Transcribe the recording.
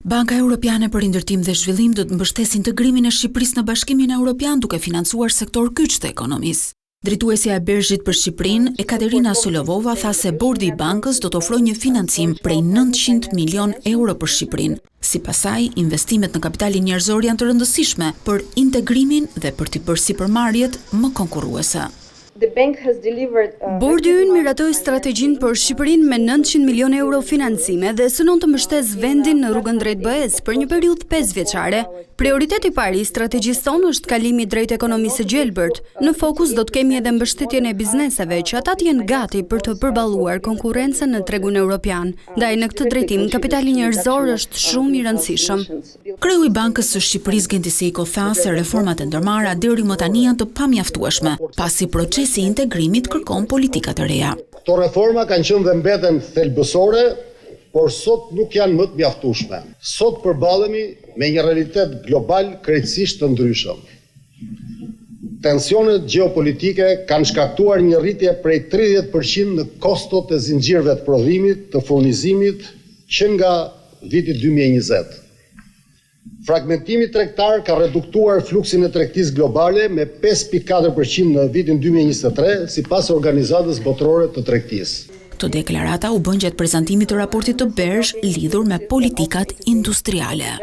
Banka Europiane për Rindërtim dhe Zhvillim do të mbështesë integrimin e Shqipërisë në Bashkimin Europian duke financuar sektorë kyç të ekonomisë. Drejtuesja e BERZH-it për Shqipërinë, Ekaterina Solovova tha se bordi i bankës do të ofrojë një financim prej 900 milionë euro për Shqipërinë. Sipas saj, investimet në kapitalin njerëzor janë të rëndësishme për integrimin dhe për t'i bërë sipërmarrjet më konkurruese. Bordi ynë miratoi strategjinë për Shqipërinë me 900 milionë euro financime dhe synon të mbështesë vendin në rrugën drejt BE-së për një periudhë pesëvjeçare. Prioritet i parë i strategjisë tonë është kalimi drejt ekonomisë së gjelbërt. Në fokus do të kemi edhe mbështetjen e bizneseve që ata të jenë gati për të përballuar konkurrencën në tregun europian. Ndaj në këtë drejtim kapitali njerëzor është shumë i rëndësishëm. Kreu i Bankës së Shqipërisë Genti Sejko tha se reformat e ndërmarra deri më tani janë të pamjaftueshme, pasi procesi i integrimit kërkon politika të reja. Këto reforma kanë qenë dhe mbeten thelbësore, por sot nuk janë më të mjaftueshme. Sot përballemi me një realitet global krejtësisht të ndryshëm. Tensionet gjeopolitike kanë shkaktuar një rritje prej 30% në kostot e zinxhirëve të prodhimit, të furnizimit që nga viti 2020. Fragmentimi tregtar ka reduktuar fluksin e tregtisë globale me 5.4% në vitin 2023, sipas Organizatës Botërore të Tregtisë. Këto deklarata u bënë gjatë prezantimit të raportit të BERZH lidhur me politikat industriale.